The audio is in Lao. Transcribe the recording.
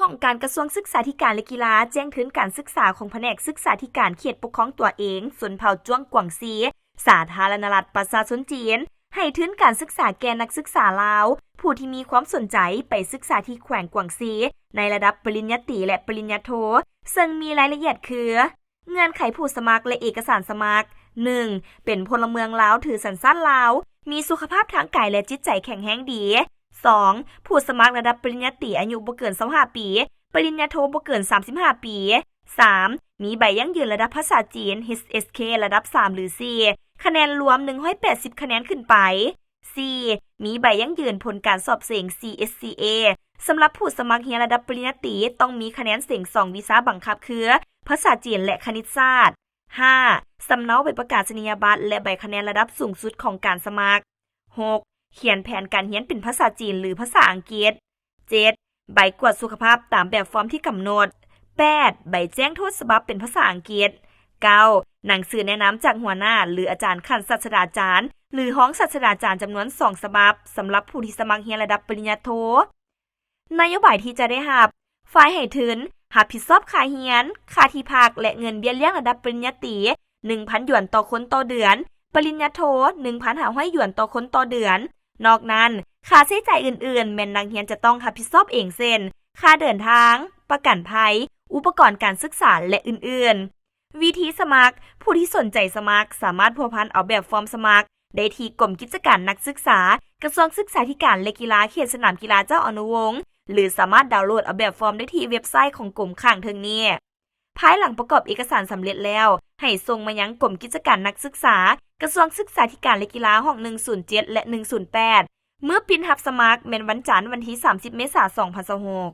ຫ້ອງການກະຊວງສຶກສາທິການ ແລະ ກິລາ ແຈ້ງທຶນການສຶກສາຂອງພະແນກສຶກສາທິການເຂດປົກຄອງຕົວເອງຊົນເຜົ່າຈວງກວາງຊີ ສາທາລະນະລັດປະຊາຊົນຈີນ ໃຫ້ທຶນການສຶກສາແກ່ນັກສຶກສາລາວ ຜູ້ທີ່ມີຄວາມສົນໃຈໄປສຶກສາທີ່ແຂວງກວາງຊີ ໃນລະດັບປະລິນຍາຕີ ແລະ ປະລິນຍາໂທ, ເຊິ່ງມີລາຍລະອຽດຄື ເງື່ອນໄຂຜູ້ສະໝັກ ແລະ ເອກະສານສະໝັກ. ໜຶ່ງ ເປັນພົນລະເມືອງລາວ ຖືສັນຊາດລາວ, ມີສຸຂະພາບທາງກາຍ ແລະ ຈິດໃຈແຂງແຮງດີ. ສອງ ຜູ້ສະໝັກລະດັບປະລິນຍາຕີ ອາຍຸບໍ່ເກີນຊາວຫ້າປີ, ປະລິນຍາໂທບໍ່ເກີນສາມສິບຫ້າປີ. ສາມ ມີໃບຢັ້ງຢືນລະດັບພາສາຈີນ ເອສເອັສເຄ ລະດັບສາມ ຫຼື ສີ່ ຄະແນນລວມໜຶ່ງຮ້ອຍແປດສິບຄະແນນຂຶ້ນໄປ. ສີ່ ມີໃບຢັ້ງຢືນຜົນການສອບເສັງ ຊີເອັສຊີເອ. ສຳລັບຜູ້ສະໝັກຮຽນລະດັບປະລິນຍາຕີ ຕ້ອງມີຄະແນນເສັງສອງວິຊາບັງຄັບຄື ພາສາຈີນ ແລະ ຄະນິດສາດ. ຫ້າ ສຳເນົາໃບປະກາສະນີຍະບັດ ແລະ ໃບຄະແນນລະດັບສູງສຸດຂອງການສະໝັກ. ຫົກ ຂຽນແຜນການຮຽນເປັນພາສາຈີນ ຫຼື ພາສາອັງກິດ. ເຈັດ ໃບກວດສຸຂະພາບຕາມແບບຟອມທີ່ກຳນົດ. ແປດ ໃບແຈ້ງໂທດສະບັບເປັນພາສາອັງກິດ. ເກົ້າ ໜັງສືແນະນຳຈາກຫົວໜ້າ ຫຼື ອາຈານຂັ້ນສາດສະດາຈານ ຫຼື ຮອງສາດສະດາຈານ ຈຳນວນສອງສະບັບ ສຳລັບຜູ້ທີ່ສະໝັກຮຽນລະດັບປະລິນຍາໂທ. ນະໂຍບາຍທີ່ຈະໄດ້ຮັບ. ຝ່າຍໃຫ້ທຶນ ຮັບຜິດຊອບຄ່າຮຽນ, ຄ່າທີ່ພັກ ແລະ ເງິນເບ້ຍລ້ຽງລະດັບປະລິນຍາຕີ ໜຶ່ງພັນຢວນຕໍ່ຄົນຕໍ່ເດືອນ, ປະລິນຍາໂທ ໜຶ່ງພັນຫ້າຮ້ອຍຢວນຕໍ່ຄົນຕໍ່ເດືອນ. ນອກນັ້ນ, ຄ່າໃຊ້ຈ່າຍອື່ນໆ ແມ່ນນັກຮຽນຈະຕ້ອງຮັບຜິດຊອບເອງ ເຊັ່ນ ຄ່າເດີນທາງ, ປະກັນໄພ, ອຸປະກອນການສຶກສາ ແລະ ອື່ນໆ. ວິທີສະໝັກ. ຜູ້ທີ່ສົນໃຈສະໝັກ ສາມາດພົວພັນເອົາແບບຟອມສະໝັກ ໄດ້ທີ່ກົມກິດຈະການນັກສຶກສາ ກະຊວງສຶກສາທິການ ແລະ ກິລາ ເຂດສະໜາມກິລາເຈົ້າອະນຸວົງ ຫຼື ສາມາດດາວໂຫຼດເອົາແບບຟອມໄດ້ທີ່ເວັບໄຊຂອງກົມຂ້າງເທິງນີ້. ພາຍຫຼັງປະກອບເອກະສານສຳເລັດແລ້ວ, ໃຫ້ສົ່ງມາຍັງກົມກິດຈະການນັກສຶກສາ ກະຊວງສຶກສາທິການ ແລະ ກິລາ ຫ້ອງໜຶ່ງສູນເຈັດ ແລະ ໜຶ່ງສູນແປດ. ມື້ປິດຮັບສະໝັກແມ່ນວັນຈັນ ວັນທີສາມສິບ ເມສາ ສອງພັນຊາວຫົກ.